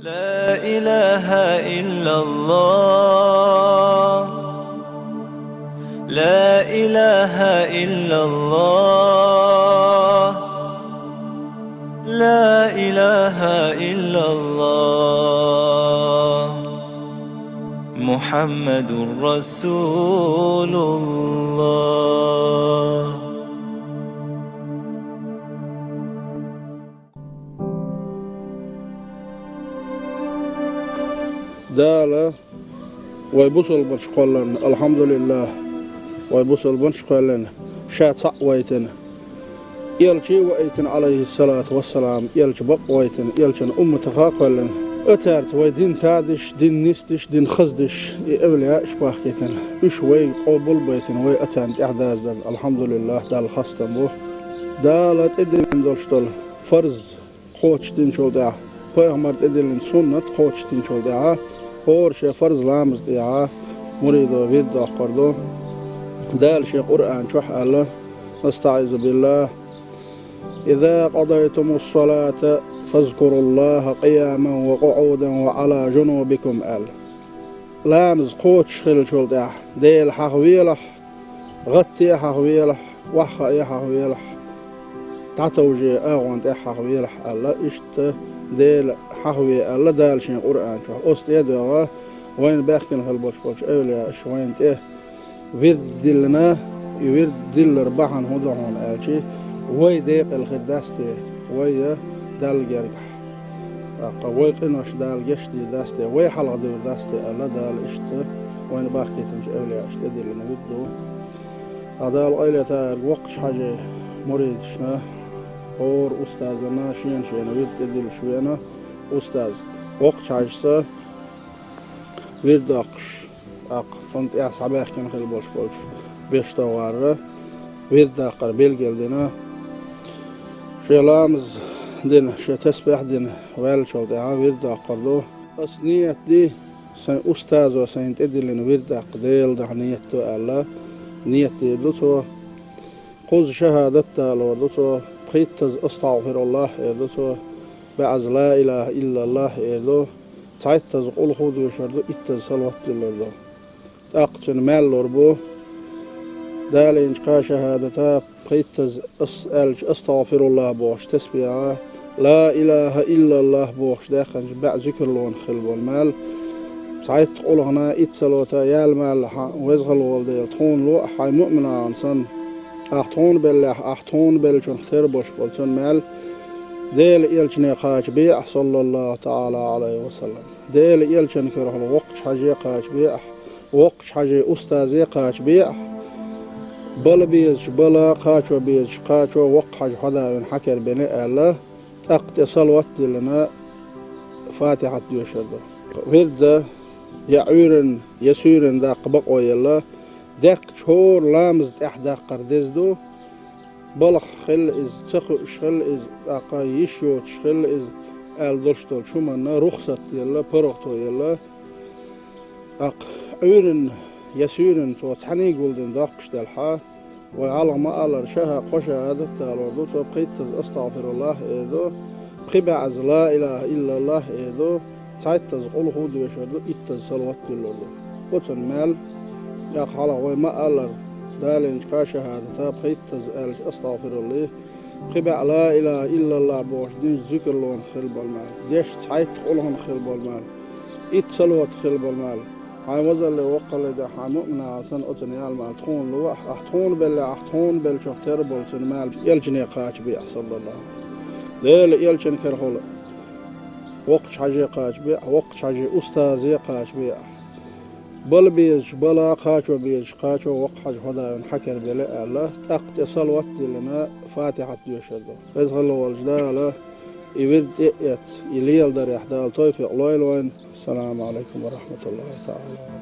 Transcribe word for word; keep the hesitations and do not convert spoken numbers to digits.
لا إله إلا الله. لا إله إلا الله. لا إله إلا الله. محمد رسول الله. Дала вай бусалбанаш кхолларна, алхьамдулиллахӀ, вай бусалбанаш кхоьллина, Ша цхьаъ вайтина, Элча а вайтина, Ӏалайхиссалату вассалам, Элча бакъ вайтина, Элчан умматах а кхоьллина, цаьрца вай дин тадеш, дин нисдеш, дин хаздеш, и эвлияаш бахкийтина, уьш вайга къобал а байтина, вай царна тӀехь даздарна, алхьамдулиллахӀ, Далла хастам бу. Дала тӀедиллина долуш долу фарз кхочушдинчул тӀаьхьа, пайхамар тӀедиллина суннат кхочушдинчул тӀаьхьа, хӀора шен фарз ламаз тӀехьа муридо вирд доккхур ду. Дала шен Къуръан чохь аьлла: أستعيذ بالله. إذا قضيتم الصلاة فاذكروا الله قياما وقعودا وعلى جنوبكم аьлла. Ламаз кхочуш хиллачул тӀаьхьа, Дела хьахавелахь, гӀатте а хьахавелахь, охьахаа а хьахавелахь, дӀатовжий агӀон тӀе а хьахавелахь аьлла, иштта Дела хьахаве аьлла Дала шен Къуръан чохь. Оцу тӀе а доьгӀна, вайна баьхкина хила болуш болчу эвлияаша вайна тӀе вирд диллина, и вирд диллар бахьана хӀун ду хьуна аьлча, вай декъала хир дац те, вай я Далла гергахь. ТӀаккха вай къинош Дала гечдийр дац те, вай хьалха девр дац те аьлла, Дала иштта вайна бахкийтинчу эвлияашна тӀедиллина вирд ду. Ткъа Дала къайле тӀаьхьарг воккхачу хьаьжин муридашна, хӀора устазана шена-шена вирд тӀедиллуш веана устаз. Воккхачу хьаьжас вирд доккхуш, тӀаккха цунна тӀехь схьабаьхкина хила болуш болчу беш товгӀарра вирд даккхар билгал дина. Шен ламаз дина, шен тасбихь дина ваьллачул тӀаьхьа вирд доккхур ду. Ас ниет ди, сайн устазо сайна тӀедиллина вирд даккха Делан дуьхьа ниет ду аьлла, ниет дийр ду цо. Кхузза шахӀадат далор ду цо, пхийттаза астагӀфируллахӀ эр ду цо, баьӀаза ла илахӀа иллаллахӀ эр ду, цхьайттаза къулхӀу доьшур ду, иттаза салават дуьллур ду. ТӀаккха цуьнан мел лур бу, далийначу кхаа шахӀадата пхийттаза ас аьллачу астагӀфируллахӀ бохучу тасбихьа, ла илахӀа иллаллахӀ бохуш даьккхинчу баьӀ зикарлонах хила болу мел. Цхьайтта къулхӀана итт салавата яьлла мел хьан веза хила волу Дела тхуна ло ахь хьайн муъмин нахана санна. Ахь тхуна беллехь, ахь тхуна беллачунах тера болуш болу цуьнан мел. Делан элчане кхача бе ахь, саллаллахӀу таӀала ӀалайхӀи ва саллам. Делан элчан карахула воккхачу хьаьже кхача бе ахь, воккхачу хьаьжин устазе кхача бе ахь. Бала безачу бала, кхачо безачу кхачо, воккха хьаьжа хьо да вина хьан кара бина аьлла, тӀаккха тӀе салават диллина, фатихьат доьшур ду. Вирда я Ӏуьйранна, я суьйранна даккха бакъо елла, даьккхича хӀора ламаза тӀехь даккхар деза ду, балхах хилла иза, ца хууш хилла иза, тӀаккха йиш йоцуш хилла иза аьлла долуш долчу хӀуманна рухсат елла, паргӀато елла. ТӀаккха Ӏуьйранна я суьйранна цо цхьаьний гулдина доккхуш делхьа, вай хьалха ма-аллара шаха кхо шахӀадат далор ду, цо пхийттаза астагӀфируллахӀ эр ду, пхи баьӀаза ла илахӀа иллаллахӀ эр ду, цхьайттаза къулхӀу доьшур ду, иттаза салават дуьллур ду. Оцунна мел, тӀаккха хьалха вай ма-аллара далийначу кхаа шахӀадата пхийттаза аьллачу астагӀфируллахӀ, пхи баьӀ ла илахӀа иллаллахӀ бохуш динчу зикарлонах хила болу мел, дешча цхьайтта къулхӀанах хила болу мел, итт салаватах хила болу мел. Хьайн вазалле, воккхалле дехьа хьайн муъмин нахана санна оцунна яьлла мел тхуна ло ахь, ахь тхуна беллехь, ахь тхуна беллачунах тера болу цуьнан мел элчане кхача бе ахь, саллаллахӀу. Делан элчан карахула воккхачу хьаьже кхача бе ахь, воккхачу хьаьжин устазе кхача бе ахь. Бала безачу бала, кхачо безачу кхачо воккха хьаьжа хьо да вина хьан кара бина аьлла, тӀаккха тӀе салават диллина, фатихьат доьшур ду. Веза хила волчу Дала и вирд тӀе а эцна, и леладарехь Дала товфикъ лойла вайна. Ассаламу Ӏалайкум ва рахьматуллахӀи таӀала.